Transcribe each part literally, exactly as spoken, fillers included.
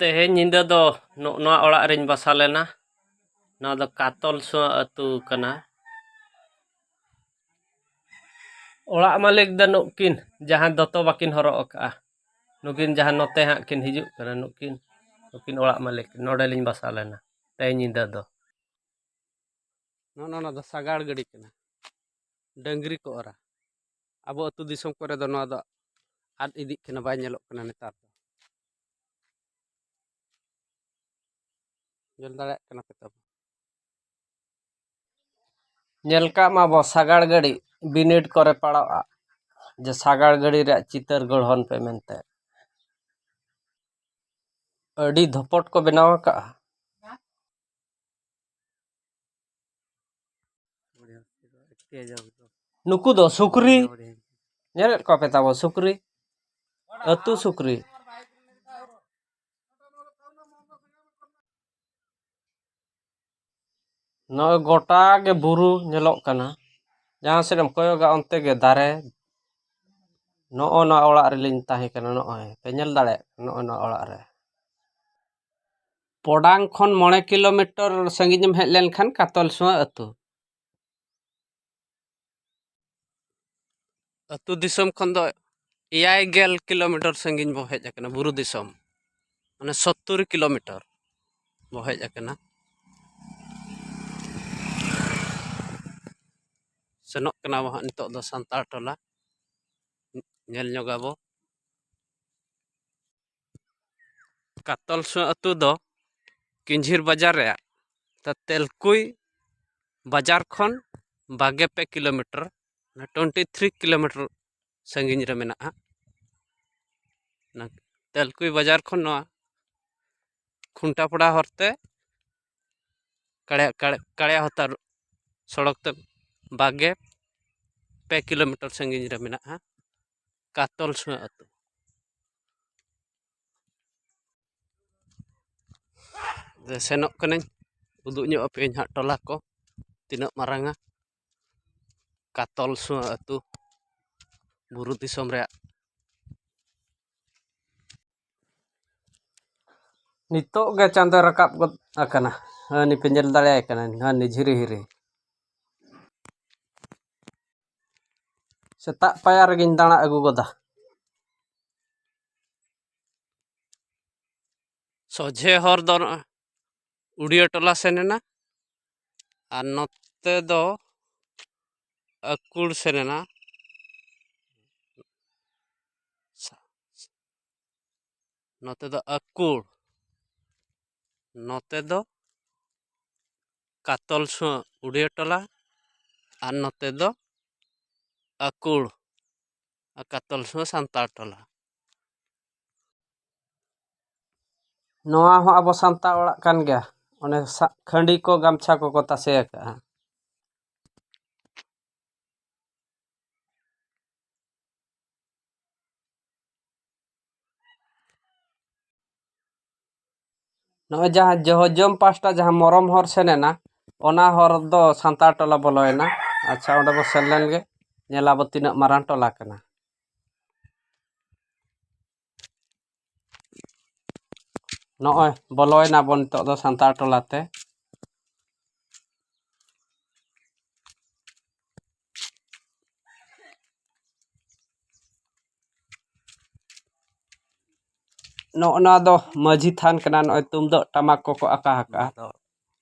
ᱛᱮᱦᱮᱧ ᱧᱤᱫᱟᱹ ᱫᱚ ᱱᱚᱜᱼᱚ ᱱᱚᱣᱟ ᱚᱲᱟᱜ ᱨᱤᱧ ᱵᱟᱥᱟ ᱞᱮᱱᱟ᱾ ᱱᱚᱣᱟ ᱫᱚ ᱠᱟᱛᱚᱞ ᱥᱩᱣᱟᱹ ᱟᱹᱛᱩ ᱠᱟᱱᱟ᱾ ᱚᱲᱟᱜ ᱢᱟᱹᱞᱤᱠ ᱫᱚ ᱱᱩᱠᱤᱱ, ᱡᱟᱦᱟᱸ ᱫᱚᱛᱚ ᱵᱟᱹᱠᱤᱱ ᱦᱚᱨᱚᱜ ᱟᱠᱟᱜᱼᱟ, ᱱᱩᱠᱤᱱ ᱡᱟᱦᱟᱸ ᱱᱚᱛᱮ ᱦᱟᱸᱜ ᱠᱤᱱ ᱦᱤᱡᱩᱜ ᱠᱟᱱᱟ, ᱱᱩᱠᱤᱱ, ᱱᱩᱠᱤᱱ ᱚᱲᱟᱜ ᱢᱟᱹᱞᱤᱠ᱾ ᱱᱚᱰᱮ ᱞᱤᱧ ᱵᱟᱥᱟ ᱞᱮᱱᱟ ᱛᱮᱦᱮᱧ ᱧᱤᱫᱟᱹ ᱫᱚ᱾ ᱱᱚᱜᱼᱚ ᱱᱚᱣᱟ ᱫᱚ ᱥᱟᱜᱟᱲ ᱜᱟᱹᱰᱤ ᱠᱟᱱᱟ, ᱰᱟᱹᱝᱨᱤ ᱠᱚ ᱚᱨᱟ᱾ ᱟᱵᱚ ᱟᱹᱛᱩ ᱫᱤᱥᱚᱢ ᱠᱚᱨᱮ ᱫᱚ ᱱᱚᱣᱟ ᱫᱚ ᱟᱫ ᱤᱫᱤᱜ ᱠᱟᱱᱟ, ᱵᱟᱭ ᱧᱮᱞᱚᱜ ᱠᱟᱱᱟ ᱱᱮᱛᱟᱨ ᱫᱚ᱾ ᱧᱮᱞ ᱫᱟᱲᱮᱭᱟᱜ ᱠᱟᱱᱟ ᱯᱮ ᱛᱟᱵᱚ᱾ ᱧᱮᱞ ᱠᱟᱜ ᱢᱟ ᱵᱚ ᱥᱟᱜᱟᱲ ᱜᱟᱹᱰᱤ ᱵᱤᱱᱤᱰ ᱠᱚᱨᱮ ᱯᱟᱲᱟᱜᱼᱟ, ᱡᱮ ᱥᱟᱜᱟᱲ ᱜᱟᱹᱰᱤ ᱨᱮᱭᱟᱜ ᱪᱤᱛᱟᱹᱨ ᱜᱚᱲᱦᱚᱱ ᱯᱮ ᱢᱮᱱᱛᱮ᱾ ᱟᱹᱰᱤ ᱫᱷᱚᱯᱚᱴ ᱠᱚ ᱵᱮᱱᱟᱣ ᱟᱠᱟᱜᱼᱟ᱾ ᱱᱩᱠᱩ ᱫᱚ ᱥᱩᱠᱨᱤ᱾ ᱧᱮᱞᱮᱫ ᱠᱚᱣᱟ ᱯᱮ ᱛᱟᱵᱚ ᱥᱩᱠᱨᱤ, ᱟᱹᱛᱩ ᱥᱩᱠᱨᱤ᱾ ᱱᱚᱜᱼᱚᱭ ᱜᱚᱴᱟ ᱜᱮ ᱵᱩᱨᱩ ᱧᱮᱞᱚᱜ ᱠᱟᱱᱟ, ᱡᱟᱦᱟᱸ ᱥᱮᱫ ᱮᱢ ᱠᱚᱭᱚᱜᱟ ᱚᱱᱛᱮ ᱜᱮ ᱫᱟᱨᱮ᱾ ᱱᱚᱜᱼᱚ ᱱᱚᱣᱟ ᱚᱲᱟᱜ ᱨᱮᱞᱤᱧ ᱛᱟᱦᱮᱸ ᱠᱟᱱᱟ, ᱱᱚᱜᱼᱚᱭ ᱯᱮ ᱧᱮᱞ ᱫᱟᱲᱮᱭᱟᱜ ᱠᱟᱱᱟ, ᱱᱚᱜᱼᱚ ᱱᱚᱣᱟ ᱚᱲᱟᱜ ᱨᱮ᱾ ᱯᱚᱰᱟᱝ ᱠᱷᱚᱱ ᱢᱚᱬᱮ ᱠᱤᱞᱳᱢᱤᱴᱟᱨ ᱥᱟᱺᱜᱤᱧ ᱮᱢ ᱦᱮᱡ ᱞᱮᱱᱠᱷᱟᱱ ᱠᱟᱛᱚᱞ ᱥᱩᱣᱟᱹ ᱟᱹᱛᱩ᱾ ᱟᱹᱛᱩ ᱫᱤᱥᱚᱢ ᱠᱷᱚᱱ ᱫᱚ ᱮᱭᱟᱭ ᱜᱮᱞ ᱠᱤᱞᱳᱢᱤᱴᱟᱨ ᱥᱟᱺᱜᱤᱧ ᱵᱚ ᱦᱮᱡ ᱟᱠᱟᱱᱟ, ᱵᱩᱨᱩ ᱫᱤᱥᱚᱢ, ᱢᱟᱱᱮ ᱥᱚᱛᱛᱚᱨ ᱠᱤᱞᱳᱢᱤᱴᱟᱨ ᱵᱚ ᱦᱮᱡ ᱟᱠᱟᱱᱟ᱾ ᱥᱮᱱᱚᱜ ᱠᱟᱱᱟ ᱵᱚ ᱦᱟᱸᱜ ᱱᱤᱛᱚᱜ ᱫᱚ ᱥᱟᱱᱛᱟᱲ ᱴᱚᱞᱟ ᱧᱮᱞ ᱧᱚᱜᱟᱵᱚ᱾ ᱠᱟᱛᱚᱞ ᱥᱩᱣᱟᱹ ᱟᱹᱛᱩ ᱫᱚ ᱠᱤᱧᱡᱷᱤᱨ ᱵᱟᱡᱟᱨ ᱨᱮᱭᱟᱜ ᱛᱮᱞᱠᱩᱭ ᱵᱟᱡᱟᱨ ᱠᱷᱚᱱ ᱵᱟᱜᱮ ᱯᱮ ᱠᱤᱞᱳᱢᱤᱴᱟᱨ, ᱴᱩᱭᱮᱱᱴᱤ ᱛᱷᱨᱤ ᱠᱤᱞᱳᱢᱤᱴᱟᱨ ᱥᱟᱺᱜᱤᱧ ᱨᱮ ᱢᱮᱱᱟᱜᱼᱟ᱾ ᱚᱱᱟ ᱛᱮᱞᱠᱩᱭ ᱵᱟᱡᱟᱨ ᱠᱷᱚᱱ ᱱᱚᱣᱟ ᱠᱷᱩᱱᱴᱟᱯᱚᱲᱟ ᱦᱚᱨᱛᱮ ᱠᱟᱲᱭᱟ-, ᱠᱟᱲᱭᱟ-, ᱠᱟᱲᱭᱟ ᱦᱚᱛᱟ ᱥᱚᱲᱚᱠ ᱛᱮ ᱵᱟᱜᱮ ᱯᱮ ᱠᱤᱞᱳᱢᱤᱴᱟᱨ ᱥᱟᱺᱜᱤᱧ ᱨᱮ ᱢᱮᱱᱟᱜᱼᱟ ᱠᱟᱛᱚᱞ ᱥᱩᱣᱟᱹ ᱟᱹᱛᱩ᱾ ᱥᱮᱱᱚᱜ ᱠᱟᱹᱱᱟᱹᱧ, ᱩᱫᱩᱜ ᱧᱚᱜ ᱟᱯᱮᱭᱟᱹᱧ ᱦᱟᱸᱜ ᱴᱚᱞᱟ ᱠᱚ ᱛᱤᱱᱟᱹᱜ ᱢᱟᱨᱟᱝᱟ᱾ ᱠᱟᱛᱚᱞ ᱥᱩᱣᱟᱹ ᱟᱹᱛᱩ, ᱵᱩᱨᱩ ᱫᱤᱥᱚᱢ ᱨᱮᱭᱟᱜ᱾ ᱱᱤᱛᱚᱜ ᱜᱮ ᱪᱟᱸᱫᱚᱭ ᱨᱟᱠᱟᱵ ᱜᱚᱫ ᱟᱠᱟᱱᱟ᱾ ᱦᱟᱹᱱᱤ ᱯᱮ ᱧᱮᱞ ᱫᱟᱲᱮᱭᱟᱭ ᱠᱟᱱᱟ, ᱦᱟᱹᱱᱤ ᱡᱷᱤᱨᱤ ᱦᱤᱨᱤ᱾ ᱥᱮᱛᱟᱜ ᱯᱟᱭᱟᱨ ᱨᱮᱜᱮᱧ ᱫᱟᱬᱟ ᱟᱹᱜᱩ ᱜᱚᱫᱟ᱾ ᱥᱚᱡᱷᱮ ᱦᱚᱨ ᱫᱚ ᱱᱚᱜᱼᱚᱭ ᱩᱲᱤᱭᱟᱹ ᱴᱚᱞᱟ ᱥᱮᱱ ᱮᱱᱟ, ᱟᱨ ᱱᱚᱛᱮ ᱫᱚ ᱟᱹᱠᱩᱲ ᱥᱮᱱ ᱮᱱᱟ᱾ ᱱᱚᱛᱮ ᱫᱚ ᱟᱹᱠᱩᱲ, ᱱᱚᱛᱮ ᱫᱚ ᱠᱟᱛᱚᱞ ᱥᱩ ᱩᱲᱤᱭᱟᱹ ᱴᱚᱞᱟ, ᱟᱨ ᱱᱚᱛᱮ ᱫᱚ ᱟᱹᱠᱩᱲ, ᱟᱨ ᱠᱟᱛᱚᱞ ᱥᱩ ᱥᱟᱱᱛᱟᱲ ᱴᱚᱞᱟ᱾ ᱱᱚᱣᱟ ᱦᱚᱸ ᱟᱵᱚ ᱥᱟᱱᱛᱟᱲ ᱚᱲᱟᱜ ᱠᱟᱱ ᱜᱮᱭᱟ᱾ ᱚᱱᱮ ᱥᱟ-, ᱠᱷᱟᱹᱰᱤ ᱠᱚ ᱜᱟᱢᱪᱷᱟ ᱠᱚᱠᱚ ᱛᱟᱥᱮ ᱟᱠᱟᱜᱼᱟ᱾ ᱱᱚᱜᱼᱚᱭ ᱡᱟᱦᱟᱸ ᱡᱚᱦᱚᱡᱚᱢ ᱯᱟᱥᱴᱟ ᱡᱟᱦᱟᱸ ᱢᱚᱨᱚᱢ ᱦᱚᱨ ᱥᱮᱱ ᱮᱱᱟ, ᱚᱱᱟ ᱦᱚᱨ ᱫᱚ ᱥᱟᱱᱛᱟᱲ ᱴᱚᱞᱟ ᱵᱚᱞᱚᱭᱮᱱᱟ᱾ ᱟᱪᱪᱷᱟ, ᱚᱸᱰᱮ ᱵᱚ ᱥᱮᱱ ᱞᱮᱱ ᱜᱮ, ᱧᱮᱞ ᱟᱵᱚ ᱛᱤᱱᱟᱹᱜ ᱢᱟᱨᱟᱝ ᱴᱚᱞᱟ ᱠᱟᱱᱟ᱾ ᱱᱚᱜᱼᱚᱭ ᱵᱚᱞᱚᱭᱮᱱᱟ ᱵᱚᱱ ᱱᱤᱛᱚᱜ ᱫᱚ ᱥᱟᱱᱛᱟᱲ ᱴᱚᱞᱟ ᱛᱮ᱾ ᱱᱚᱜᱼᱚ ᱱᱚᱣᱟ ᱫᱚ ᱢᱟᱹᱡᱷᱤ ᱛᱷᱟᱱ ᱠᱟᱱᱟ᱾ ᱱᱚᱜᱼᱚᱭ ᱛᱩᱢᱫᱟᱹᱜ ᱴᱟᱢᱟᱠ ᱠᱚᱠᱚ ᱟᱠᱟ ᱟᱠᱟᱜᱼᱟ᱾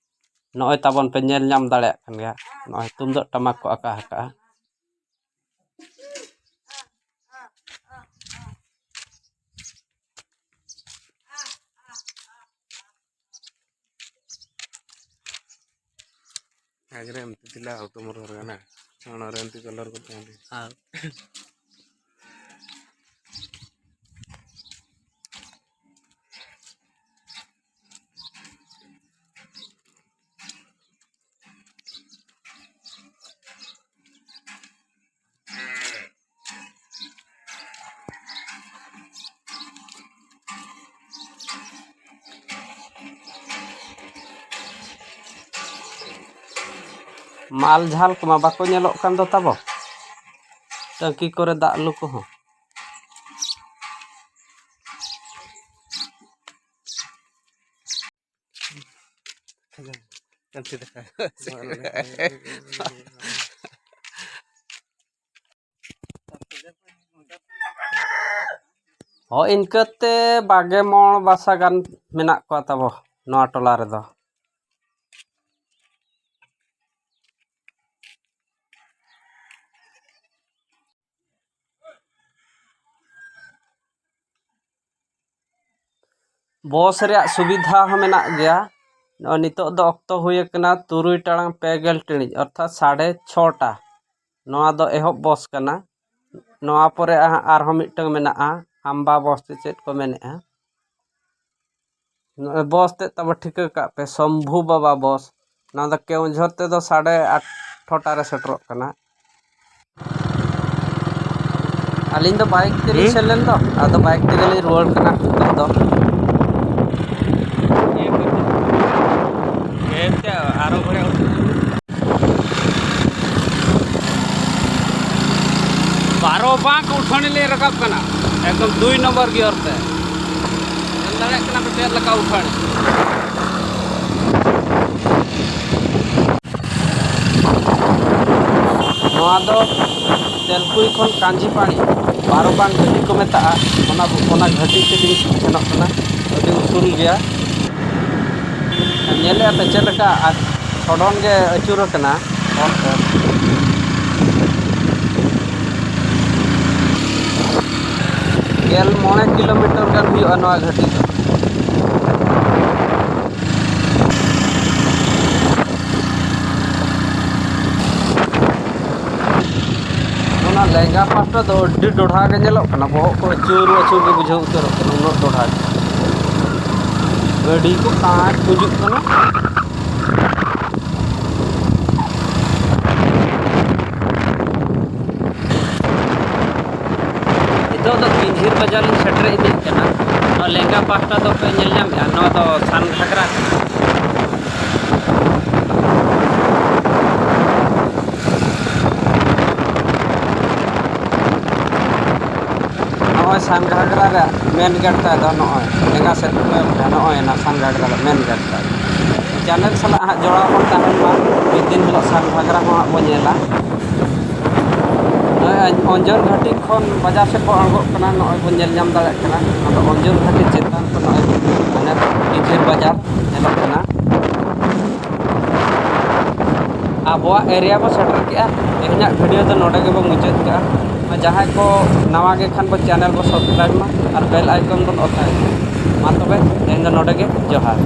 ᱱᱚᱜᱼᱚᱭ ᱛᱟᱵᱚᱱ ᱯᱮ ᱧᱮᱞ ᱧᱟᱢ ᱫᱟᱲᱮᱭᱟᱜ ᱠᱟᱱ ᱜᱮᱭᱟ, ᱱᱚᱜᱼᱚᱭ ᱛᱩᱢᱫᱟᱹᱜ ᱴᱟᱢᱟᱠ ᱠᱚ ᱟᱠᱟ ᱟᱠᱟᱜᱼᱟ᱾ ଆଗରେ ଏମିତି ଥିଲା ଆଉ ତମର ଘର ନା? ଛଣ ରେ ଏମିତି କଲର କରିଥାନ୍ତି। ᱢᱟᱞ ᱡᱷᱟᱞ ᱠᱚᱢᱟ ᱵᱟᱠᱚ ᱧᱮᱞᱚᱜ ᱠᱟᱱ ᱫᱚ ᱛᱟᱵᱚ, ᱴᱟᱹᱝᱠᱤ ᱠᱚᱨᱮ ᱫᱟᱜ ᱞᱩ ᱠᱚᱦᱚᱸ᱾ ᱠᱟᱱᱛᱤ ᱫᱟᱠᱟ᱾ ᱦᱳᱭ, ᱤᱱᱠᱟᱹᱛᱮ ᱵᱟᱜᱮ ᱢᱚᱬ ᱵᱟᱥᱟ ᱜᱟᱱ ᱢᱮᱱᱟᱜ ᱠᱚᱣᱟ ᱛᱟᱵᱚ ᱱᱚᱣᱟ ᱴᱚᱞᱟ ᱨᱮᱫᱚ᱾ ᱵᱚᱥ ᱨᱮᱭᱟᱜ ᱥᱩᱵᱤᱫᱷᱟ ᱦᱚᱸ ᱢᱮᱱᱟᱜ ᱜᱮᱭᱟ᱾ ᱱᱚᱜᱼᱚᱭ ᱱᱤᱛᱚᱜ ᱫᱚ ᱚᱠᱛᱚ ᱦᱩᱭ ᱟᱠᱟᱱᱟ ᱛᱩᱨᱩᱭ ᱴᱟᱲᱟᱝ ᱯᱮ ᱜᱮᱞ ᱴᱤᱬᱤᱡ, ᱚᱨᱛᱷᱟᱛ ᱥᱟᱲᱮ ᱪᱷᱚᱴᱟ᱾ ᱱᱚᱣᱟ ᱫᱚ ᱮᱦᱚᱵ ᱵᱚᱥ ᱠᱟᱱᱟ᱾ ᱱᱚᱣᱟ ᱯᱚᱨᱮ ᱟᱨᱦᱚᱸ ᱢᱤᱫᱴᱟᱝ ᱢᱮᱱᱟᱜᱼᱟ, ᱟᱢᱵᱟ ᱵᱚᱥ ᱥᱮ ᱪᱮᱫ ᱠᱚ ᱢᱮᱱᱮᱫᱼᱟ᱾ ᱱᱚᱜᱼᱚᱭ ᱵᱚᱥ ᱛᱮᱫ ᱛᱟᱵᱚ ᱴᱷᱤᱠᱟᱹ ᱠᱟᱜ ᱯᱮ, ᱥᱚᱢᱵᱷᱩ ᱵᱟᱵᱟ ᱵᱚᱥ᱾ ᱱᱚᱣᱟ ᱫᱚ ᱠᱮᱣᱚᱱᱡᱷᱚᱨ ᱛᱮᱫᱚ ᱥᱟᱲᱮ ᱟᱴ ᱴᱷᱚᱴᱟ ᱨᱮ ᱥᱮᱴᱮᱨᱚᱜ ᱠᱟᱱᱟ᱾ ᱟᱹᱞᱤᱧ ᱫᱚ ᱵᱟᱭᱤᱠ ᱛᱮᱞᱤᱧ ᱦᱩᱸ? ᱥᱮᱱ ᱞᱮᱱ ᱫᱚ, ᱟᱫᱚ ᱵᱟᱭᱤᱠ ᱛᱮᱜᱮ ᱞᱤᱧ ᱨᱩᱣᱟᱹᱲ ᱠᱟᱱᱟ ᱱᱤᱛᱚᱜ ᱫᱚ᱾ ᱦᱮᱸ, ᱟᱨᱚ ᱜᱷᱚᱲᱤ ᱵᱟᱨᱚ ᱵᱟᱸᱠ ᱩᱴᱷᱟᱹᱱᱤ ᱞᱤᱧ ᱨᱟᱠᱟᱵ ᱠᱟᱱᱟ, ᱮᱠᱫᱚᱢ ᱫᱩᱭ ᱱᱚᱢᱵᱚᱨ ᱜᱤᱭᱟᱨ ᱛᱮ᱾ ᱧᱮᱞ ᱫᱟᱲᱮᱭᱟᱜ ᱠᱟᱱᱟ ᱯᱮ ᱪᱮᱫ ᱞᱮᱠᱟ ᱩᱴᱷᱟᱹᱱ᱾ ᱱᱚᱣᱟ ᱫᱚ ᱛᱮᱞᱠᱩᱭ ᱠᱷᱚᱱ ᱠᱟᱧᱡᱤᱯᱟᱲᱤ ᱵᱟᱨᱚ ᱵᱟᱸᱠ ᱜᱷᱟᱹᱴᱤ ᱠᱚ ᱢᱮᱛᱟᱜᱼᱟ᱾ ᱚᱱᱟ, ᱚᱱᱟ ᱜᱷᱟᱹᱴᱤ ᱛᱮᱞᱤᱧ ᱥᱮᱱᱚᱜ ᱠᱟᱱᱟ, ᱟᱹᱰᱤ ᱩᱥᱩᱞ ᱜᱮᱭᱟ᱾ ᱧᱮᱞᱮᱫᱼᱟ ᱯᱮ ᱪᱮᱫ ᱞᱮᱠᱟ ᱟᱨ ᱥᱚᱰᱚᱝ ᱜᱮ ᱟᱹᱪᱩᱨ ᱟᱠᱟᱱᱟ ᱦᱚᱨ ᱛᱮ᱾ ᱜᱮᱞ ᱢᱚᱬᱮ ᱠᱤᱞᱳᱢᱤᱴᱟᱨ ᱜᱟᱱ ᱦᱩᱭᱩᱜᱼᱟ ᱱᱚᱣᱟ ᱜᱷᱟᱹᱴᱤ ᱫᱚ᱾ ᱚᱱᱟ ᱞᱮᱸᱜᱟ ᱯᱟᱦᱴᱟ ᱫᱚ ᱟᱹᱰᱤ ᱰᱚᱰᱷᱟ ᱜᱮ ᱧᱮᱞᱚᱜ ᱠᱟᱱᱟ, ᱵᱚᱦᱚᱜ ᱠᱚ ᱟᱹᱪᱩᱨ ᱟᱹᱪᱩᱨ ᱜᱮ ᱵᱩᱡᱷᱟᱹᱣ ᱩᱛᱟᱹᱨᱚᱜ ᱠᱟᱱᱟ, ᱩᱱᱟᱹᱜ ᱰᱚᱰᱷᱟ ᱜᱮ᱾ ᱜᱟᱹᱰᱤ ᱠᱚ ᱠᱟᱸᱪ ᱜᱩᱡᱩᱜ ᱠᱟᱱᱟ᱾ ᱱᱤᱛᱚᱜ ᱫᱚ ᱠᱤᱧᱡᱷᱤᱨ ᱵᱟᱡᱟᱨ ᱞᱤᱧ ᱥᱮᱴᱮᱨ ᱤᱫᱤᱜ ᱠᱟᱱᱟ᱾ ᱱᱚᱣᱟ ᱞᱮᱸᱜᱟ ᱯᱟᱦᱴᱟ ᱫᱚᱯᱮ ᱧᱮᱞ ᱧᱟᱢᱮᱫᱼᱟ, ᱱᱚᱣᱟ ᱫᱚ ᱥᱟᱱ ᱜᱷᱟᱜᱽᱨᱟ ᱠᱟᱱᱟ᱾ ᱱᱚᱜᱼᱚᱭ ᱥᱟᱱ ᱜᱷᱟᱜᱽᱨᱟ ᱨᱮᱭᱟᱜ ᱢᱮᱱ ᱜᱮᱴ ᱛᱟᱭ ᱫᱚ, ᱱᱚᱜᱼᱚᱭ ᱞᱮᱸᱜᱟ ᱥᱮᱫ ᱠᱚ ᱠᱚᱭᱚᱜ ᱞᱮᱠᱷᱟᱱ ᱱᱚᱜᱼᱚᱭ ᱚᱱᱟ ᱥᱟᱱ ᱜᱷᱟᱜᱽᱨᱟ ᱨᱮᱭᱟᱜ ᱢᱮᱱ ᱜᱮᱴ ᱛᱟᱭ᱾ ᱪᱮᱱᱮᱞ ᱥᱟᱞᱟᱜ ᱦᱟᱸᱜ ᱡᱚᱲᱟᱣ ᱵᱚᱱ ᱛᱟᱦᱮᱱ ᱢᱟ᱾ ᱢᱤᱫ ᱫᱤᱱ ᱦᱤᱞᱳᱜ ᱥᱟᱱ ᱜᱷᱟᱜᱽᱨᱟ ᱦᱚᱸ ᱦᱟᱸᱜ ᱵᱚᱱ ᱧᱮᱞᱟ᱾ ᱱᱚᱜᱼᱚᱭ ᱚᱧᱡᱚᱱ ᱜᱷᱟᱹᱴᱤ ᱠᱷᱚᱱ ᱵᱟᱡᱟᱨ ᱥᱮᱫ ᱵᱚᱱ ᱟᱬᱜᱚᱜ ᱠᱟᱱᱟ, ᱱᱚᱜᱼᱚᱭ ᱵᱚᱱ ᱧᱮᱞ ᱧᱟᱢ ᱫᱟᱲᱮᱭᱟᱜ ᱠᱟᱱᱟ᱾ ᱟᱫᱚ ᱚᱧᱡᱚᱱ ᱜᱷᱟᱹᱴᱤ ᱪᱮᱛᱟᱱ ᱠᱷᱚᱱ ᱱᱚᱜᱼᱚᱭ ᱢᱟᱱᱮ ᱠᱤᱪᱷᱩᱨ ᱵᱟᱡᱟᱨ ᱧᱮᱞᱚᱜ ᱠᱟᱱᱟ᱾ ᱟᱵᱚᱣᱟᱜ ᱮᱨᱤᱭᱟ ᱵᱚ ᱥᱮᱴᱮᱨ ᱠᱮᱜᱼᱟ᱾ ᱛᱮᱦᱮᱧᱟᱜ ᱵᱷᱤᱰᱤᱭᱳ ᱫᱚ ᱱᱚᱰᱮ ᱜᱮᱵᱚ ᱢᱩᱪᱟᱹᱫ ᱠᱟᱜᱼᱟ᱾ ᱟᱨ ᱡᱟᱦᱟᱸᱭ ᱠᱚ ᱱᱟᱣᱟ ᱜᱮ ᱠᱷᱟᱱ ᱵᱚ ᱪᱮᱱᱮᱞ ᱵᱚ ᱥᱟᱵᱥᱠᱨᱟᱭᱤᱵᱽ ᱢᱟ ᱟᱨ ᱵᱮᱞ ᱟᱭᱠᱚᱱ ᱵᱚᱱ ᱚᱛᱟᱭ ᱢᱟ᱾ ᱢᱟ ᱛᱚᱵᱮ ᱛᱮᱦᱮᱧ ᱫᱚ ᱱᱚᱰᱮ ᱜᱮ ᱡᱚᱦᱟᱨ᱾